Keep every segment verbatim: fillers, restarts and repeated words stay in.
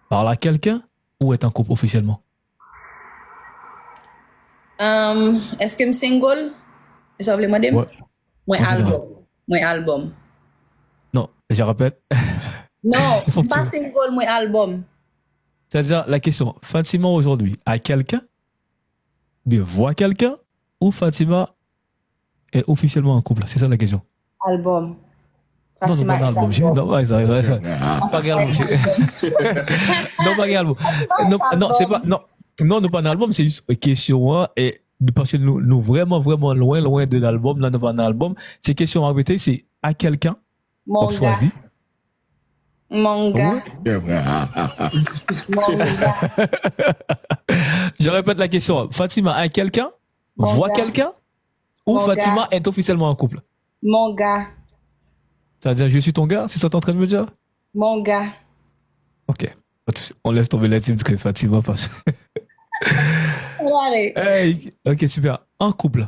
Parle à quelqu'un ou être en couple officiellement? Um, èske m single? E sa w vle mande m? Ouais. Mwen En général. Album. Mwen album. Non, je répète. Non, Faut m que pa tu- single, mwen album. C'est-à-dire, la question, Fatima aujourd'hui, à quelqu'un, bien voir quelqu'un, ou Fatima est officiellement en couple? C'est ça la question. Album. Non, nou Fatima pa nan est album, chérie. album. Non, pa sa, pa sa. Pa gen album, chérie. Non, pa gen album. Non, non, se pa, non. Non, nou pa nan album, se jis kesyon an, e, paske nou, nou vrèman, vrèman lwen, lwen de album, la, nou pa nan album. Se kesyon an repete, se à quelqu'un, w ap Monga. Chwazi. Monga. Oui. Monga. Je répète la question. Fatima à quelqu'un, Monga. Voir quelqu'un, ou Monga. Fatima est officiellement en couple? Monga. C'est-à-dire, je suis ton gars, c'est ça que t'es en train de me dire? Monga. Ok. Pas de souci. On laisse tomber l'intime de Fatima parce que. Alè. Hey, ok, super. En couple.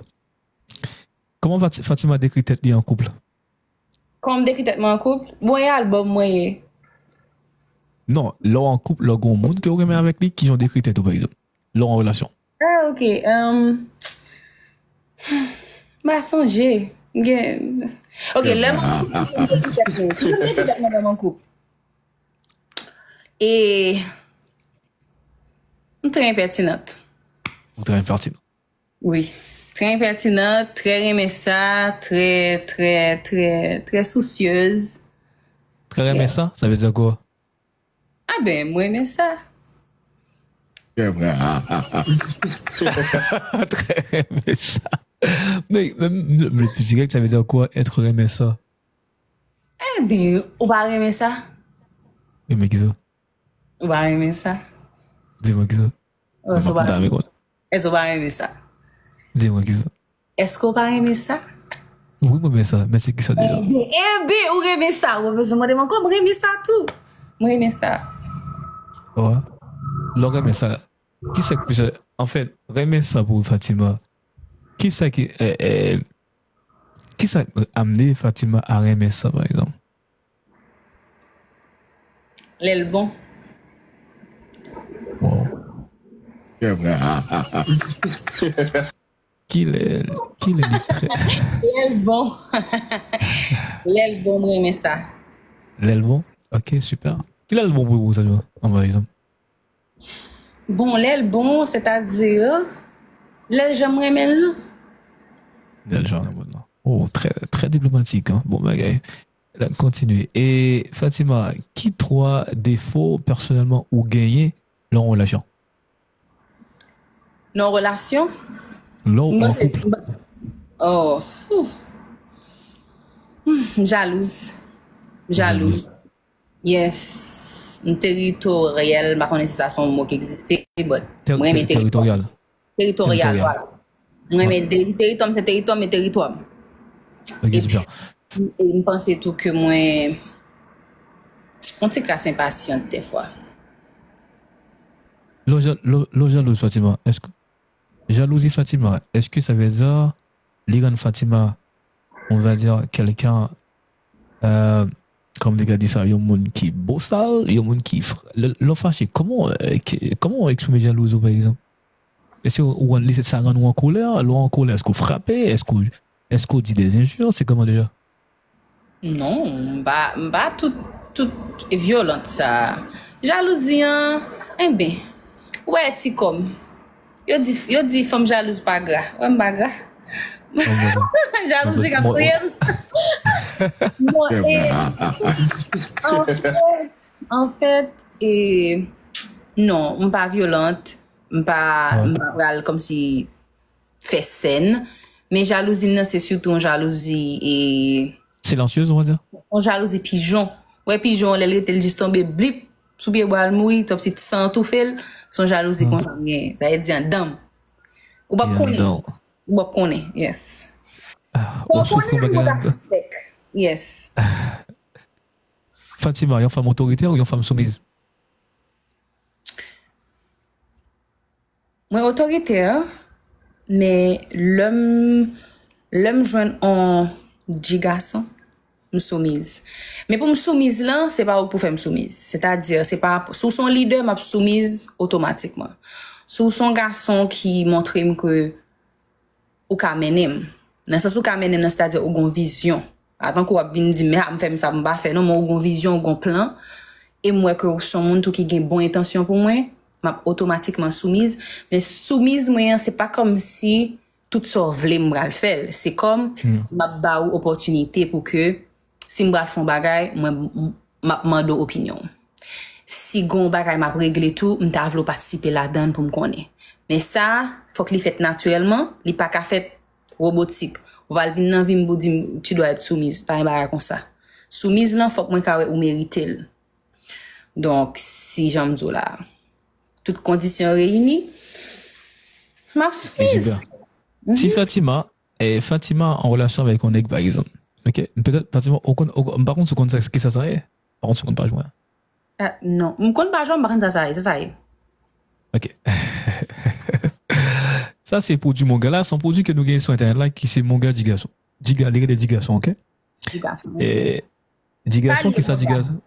Comment Fati- Fatima décrit tête li en couple? Kòman m dekri tèt mwen an koup? Bon, e album mwen ye. Non, lè w an koup, lè w gen yon moun ke w renmen avèk li, kijan w dekri tèt ou, pa egzanp? Lè w an relasyon. Ah, ok. Um, m pa sonje. M gen... Ok, lè m an koup, m dekri tèt mwen. Kijan m dekri tèt mwen lè m an koup? E m trè enpètinant. Ou trè enpètinant. Wi. Trè enpètinant, trè renmen sa, trè, trè, trè, trè sousyez. Trè renmen sa, sa vle di kwa? Ah ben, mwen renmen sa. Trè vrè. Trè renmen sa. Men, men, men le plus direct, ça veut dire quoi, être renmen sa? Eh ben, ou pa renmen sa? Renmen ki sa? Ou pa renmen sa? Di mwen ki sa. Èske ou pa, Dame, quoi. Èske ou pa renmen sa? Di mwen ki sa. Èske ou pa renmen sa? Oui, mwen renmen sa, men se ki sa deja? Eh ben, eh ben, ou renmen sa. Ou pa bezwen mande m ankò, mwen renmen sa tou. Mwen renmen sa. Ouais. Lè w renmen sa, ki sa ki plis, anfen, renmen sa pou Fatima, ki sa ki, eh, eh, ki sa ki amne Fatima a renmen sa, pa egzanp? Lè l bon. Wow. Trè vrè. Ki lè, ki lè li trè. Lè l bon. Lè l bon, mwen renmen sa. Lè l bon? Ok, super. Ki lè l bon pou ou, sa, an pa egzanp? Bon, lè l bon, sètadi, lè l jan m renmen l lan. Lè l jan m renmen l lan. Oh, trè, trè diplomatik, hein. Bon bagay. N ap kontinye. E Fatima, ki twa defo pèsonèlman ou genyen nan yon relasyon? Nan yon relasyon? Lè w Mwen an se koup. Oh. Ouf. Hmm, m jalouz. M jalouz. Yes. M teritoryèl, m pa konnen si sa se yon mo ki egziste, but Ter- mwen renmen ter- teritwa. Teritoryal. Teritoryal, Teritoryal. Vwala. Mwen renmen de- teritwa m, se teritwa m, men teritwa m. Ok, super. E m panse tou ke mwen yon ti kras enpasyant dèfwa. Lè w ja- lè w- lè w jalouz Fatima, èske jalouzi Fatima, èske sa vle di li rann Fatima, on va dire, quelqu'un, euh, kòman m te ka di sa, yon moun ki bosal, yon moun ki fr- lè lè w fache, kòman, euh, ki- kòman w eksprime jalouzi w, pa egzanp? Èske ou rann li, sa rann ou an kolè? Lè w an kolè, èske w frape? Èske w, èske w di des injures? Se kòman deja? Non, m pa, m pa tout, tout vyolant sa. Jalouzi an, enben, ou wè ti kòm. Yo di, yo di fanm jalouz pa gra. Wè m pa gra. Jalouzi k ap touye m. Bon, e, anfèt, anfèt, e, non, m pa vyolant. M pa, m pa pral kòmsi fè sèn. Men jalouzi m nan, se sitou yon jalouzi, e, Silencieuse, on va dire? yon jalouzi pijon. Ou wè pijon an, lè l rete, l jis tonbe, blip, sou pye bwa, l mouri, tanpsi san an toufe l, se yon jalouzi konsa m genyen. Sa vle di anndan m. Ou p ap konnen. Ou p ap konnen, yes. Ah, Ou w p ap soufri yon konnen, men ou bagay ka anndan. Sispèk. Yes. Fatima, yon fanm otoritè ou yon fanm soumiz? Mwen otoritè, men lè m, lè m jwenn on dji gason, M soumiz. Men pou m soumiz lan, se pa ou k pou fè m soumiz. Sètadi, se pa, si w se yon lidè, m ap soumiz otomatikman. Si w se yon gason ki montre m ke ou ka mennen m. Nan sans ou ka mennen m nan, sètadi ou gon vizyon. Pa tankou w ap vin di m, "Ah, m fè m sa, m pa fè." Non, men ou gon vizyon, ou gon plan. E m wè ke ou se yon moun tou ki gen bon entansyon pou mwen, m ap otomatikman soumiz. Men soumiz mwen an, se pa kòmsi tout sa w vle m pral fè l. Se kòm m ap ba ou opòtinite pou ke si m pral fè yon bagay, mwen, m, m ap mande w opinyon w. Si gon bagay m ap regle tou, m ta vle w patisipe ladan l pou m konnen. Men sa, fòk li fèt natirèlman, li pa ka fèt wobotik. Ou pral vin nan vi m pou di m, "Tu dois être soumise." Pa gen bagay konsa. Soumiz lan, fòk mwen ka wè ou merite l. Donk, si jan m di w la, tout kondisyon reyini, m ap soumiz. Si Fatima, eh, Fatima an relasyon avèk yon nèg, pa egzanp. Ok? Petèt, Fatima, ou konn, ou, m pa konn si w konn sa, ki sa sa ye. Pa konn si w konn paj mwen. Ah, non, m konn paj mwen, m pa konn sa sa ye. Sa sa ye? Ok. Sa se pwodui Monga la, se yon pwodui ke nou genyen sou entènèt la, ki se Monga Digason. Diga, li rele Digason, ok? Digason. Eh, Digason, ki sa Digason?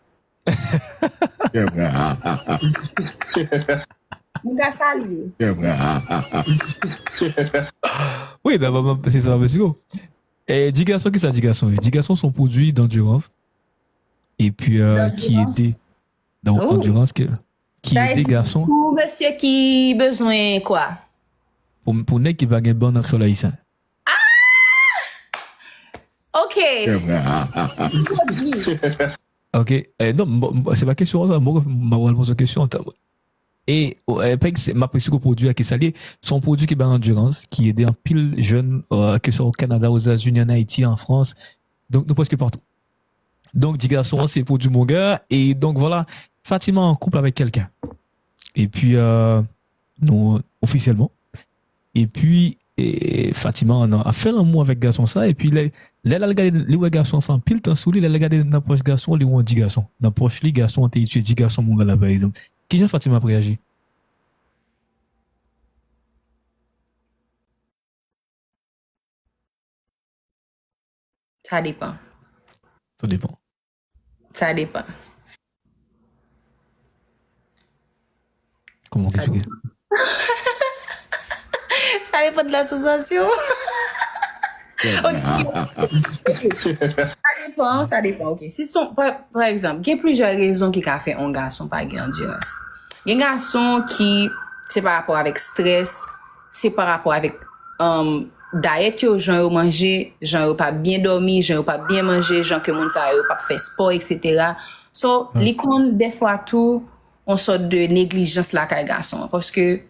Monga, sa li ye? Wi, se sa, mesye. Eh, Digason, ki sa Digason ye? Digason se yon pwodui dandirans. Epi, euh, ki ede, dan andirans, ki, ki ede gason. Pou mesye ki bezwen kwa? Pou, pou nèg ki pa gen bann nan kreyòl ayisyen. Ok. Ok, eh, non, se pa kesyon sa, mwen, mwen pral poze kesyon an. E, e pèg, m ap eksplike pwodui a ki sa li ye. Se yon pwodui ki bay andirans, ki ede anpil jèn, euh, ke swa o Kanada, Ozetazini, an Ayiti, an Frans. Donk, nou prèske patou. Donk, Digason an, se pwodui Monga. E donk, vwala, Fatima an koup avèk kèlken. Epi, euh, nou, ofisyèlman. Epi, e, Fatima an ap fè lanmou avèk gason sa. Epi, lè, lè l al gade, li wè gason an fè anpil tan sou li, lè l gade nan pòch gason, li wè yon Digason. Nan pòch li, gason an te itilize Digason Monga la, pa egzanp. Kijan Fatima ap reyaji? Sa depan. Sa depan. Sa depan. Kòman w eksplike? Sa depan de la sansasyon. Ok. Sa depan, sa depan, ok. Si son, pa, pa egzanp, gen plizyè rezon ki ka fè yon gason pa gen andirans. Gen gason ki, se pa rapò avèk strès, se pa rapò avèk, um, dayèt yo, jan yo manje, jan yo pa byen dòmi, jan yo pa byen manje, jan ke moun sa yo p ap fè spò, etsetera. So, li konn dèfwa tou yon sòt de neglijans lakay gason an, paske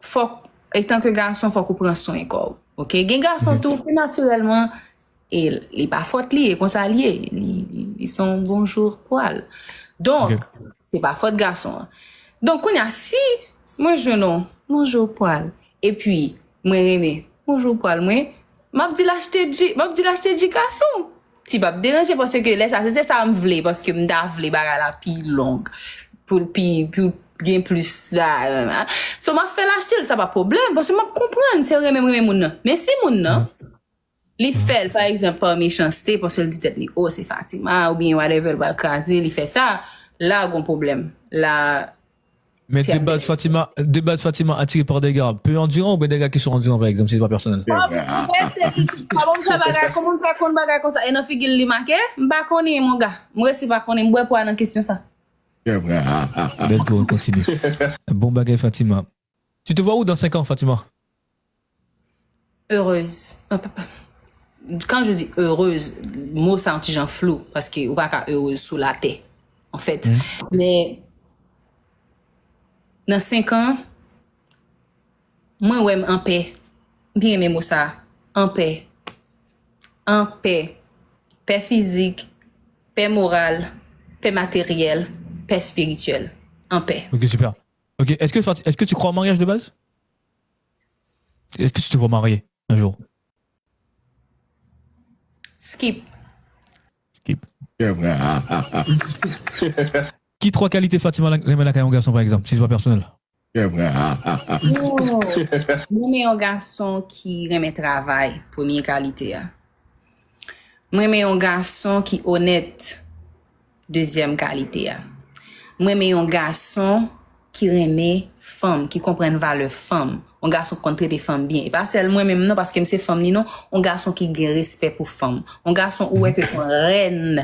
fòk, etanke gason, fòk ou pran swen kò w. Ok? Gen gason tou, se natirèlman, e li pa fòt li, e konsa li ye. Li, li, li se yon bonjou pwal. Donk, se pa fòt gason an. Donk, kounye a, si mwen jwenn yon bonjou pwal, epi mwen renmen bonjou pwal mwen, m ap di l achte dji, m ap di l achte dji gason. Ti p ap deranje, paske lè sa, se, se sa m vle, paske m ta vle bagay la pi long, pou l pi, pou l gen plis la. So, m ap fè l achte l, sa pa pwoblèm, paske m ap konprann, se renmen m renmen moun nan. Men si moun nan, li fè l, pa egzanp, pa mechanste, paske l di tèt li, "Oh, se Fatima," oubyen whatever, l pral kraze, li fè sa, la, gon pwoblèm. La, Men de baz, Fatima, de baz, Fatima atire pa dega pe andiran oubyen dega ki sou andiran, pa egzanp, si se pa pèsonèl? Kòman m fè bagay, kòman m fè konn bagay konsa, e nan figi l li make? M pa konnen, monga. M resi pa konnen, m bwè pwa nan kesyon sa. Let's go, kontinye. Bon bagay, Fatima. Tu te vois où dans cinq ans, Fatima? Heureuse. Non, pa, pa. Quand je dis heureuse, mo sa yon ti jan flou, paske ou pa ka heureuse sou latè, an fèt. Men, nan senk an, mwen wè m anpè. M byen renmen mo sa. Anpè. Anpè. Pè fizik, pè moral, pè materyèl, pè espirityèl. Anpè. Ok, super. Ok, est-ce que, Fati- est-ce que tu crois au mariage de base? Est-ce que tu te vois marié un jour? Skip. Skip. Ki twa kalite Fatima la- renmen lakay yon gason, pa egzanp, si se pa pèsonèl? Oh, m renmen yon gason ki renmen travay, premye kalite a. Mwen renmen yon gason ki onèt. Dezyèm kalite a. Mwen renmen yon gason ki renmen fanm, ki konprann valè fanm. Yon gason ki konn trete fanm byen. E pa sèl mwen menm non, paske m se fanm li non. Yon gason ki gen respè pou fanm. Yon gason ou wè ke se yon rèn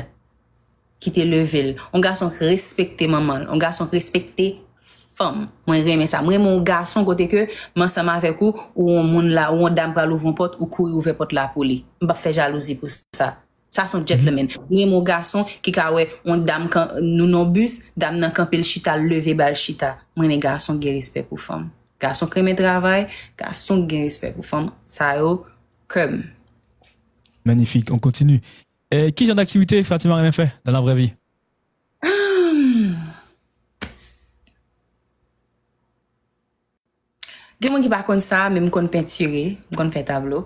ki te leve l. Yon gason ki respekte manman l. Yon gason ki respekte fanm. Mwen renmen sa. Mwen renmen yon gason kote ke m ansanm avèk ou, ou yon moun la, ou yon dam pral ouvri yon pòt, ou kouri ouvè pòt la pou li. M p ap fè jalouzi pou sa. Sa se yon gentleman. Mwen renmen yon gason ki ka wè yon dam kan, nou nan bis, dam nan kanpe l chita, l leve ba l chita. Mwen renmen gason ki gen respè pou fanm. Gason ki renmen travay, gason ki gen respè pou fanm. Sa yo, kè m. Magnifique, on continue. E ki jan d'aktivite Fatima renmen fè dans la vraie vie? Gen moun ki pa konn sa, men m konn pentire, m konn fè tablo.